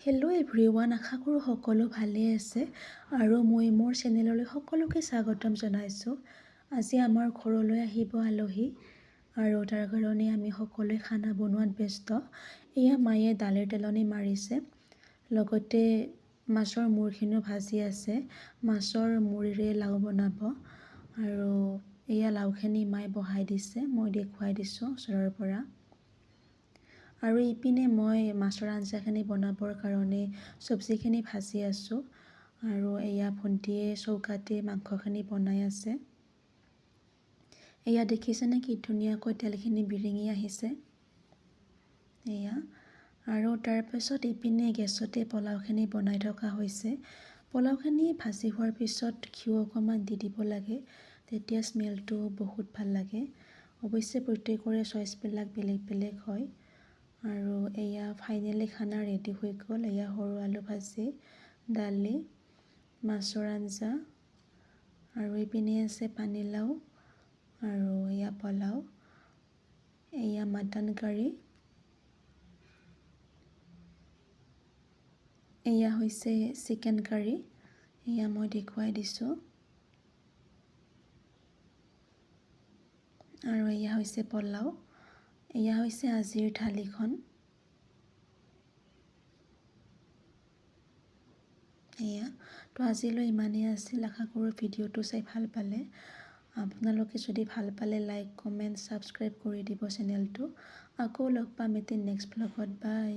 Hello' everyone, আশা কৰোঁ সকলো ভালেই আছে আৰু মই মোৰ চেনেললৈ সকলোকে স্বাগতম জনাইছোঁ। আজি আমাৰ ঘৰলৈ আহিব আলহী আৰু তাৰ কাৰণে আমি সকলোৱে খানা বনোৱাত ব্যস্ত। এয়া মায়ে দালিৰ তেলনি মাৰিছে, লগতে মাছৰ মূৰখিনিও ভাজি আছে। মাছৰ মূৰেৰে লাও বনাব আৰু এয়া লাওখিনি মায়ে বহাই দিছে, মই দেখুৱাই দিছোঁ ওচৰৰ পৰা। আৰু ইপিনে মই মাছৰ আঞ্জাখিনি বনাবৰ কাৰণে চব্জিখিনি ভাজি আছোঁ আৰু এয়া ভণ্টিয়ে চৌকাতে মাংসখিনি বনাই আছে। এয়া দেখিছেনে কি ধুনীয়াকৈ তেলখিনি বিৰিঙি আহিছে এয়া। আৰু তাৰপিছত ইপিনে গেছতে পোলাওখিনি বনাই থকা হৈছে। পোলাওখিনি ভাজি হোৱাৰ পিছত ঘিউ অকণমান দি দিব লাগে, তেতিয়া স্মেলটো বহুত ভাল লাগে। অৱশ্যে প্ৰত্যেকৰে চইচবিলাক বেলেগ বেলেগ হয়। আৰু এয়া ফাইনেলি খানা ৰেডি হৈ গ'ল। এয়া সৰু আলু ভাজি, দালি, মাছৰ আঞ্জা আৰু ইপিনে আছে পানীলাও আৰু এয়া পোলাও, এয়া মাটন কাৰী, এয়া হৈছে চিকেন কাৰী, এয়া মই দেখুৱাই দিছোঁ। আৰু এয়া হৈছে পোলাও। এয়া হৈছে আজিৰ থালিখন। এয়া তো আজিলৈ ইমানেই আছিল। আশা কৰোঁ ভিডিঅ'টো চাই ভাল পালে। আপোনালোকে যদি ভাল পালে লাইক, কমেণ্ট, ছাবস্ক্ৰাইব কৰি দিব চেনেলটো। আকৌ লগ পাম এটি নেক্সট ভ্লগত। বাই।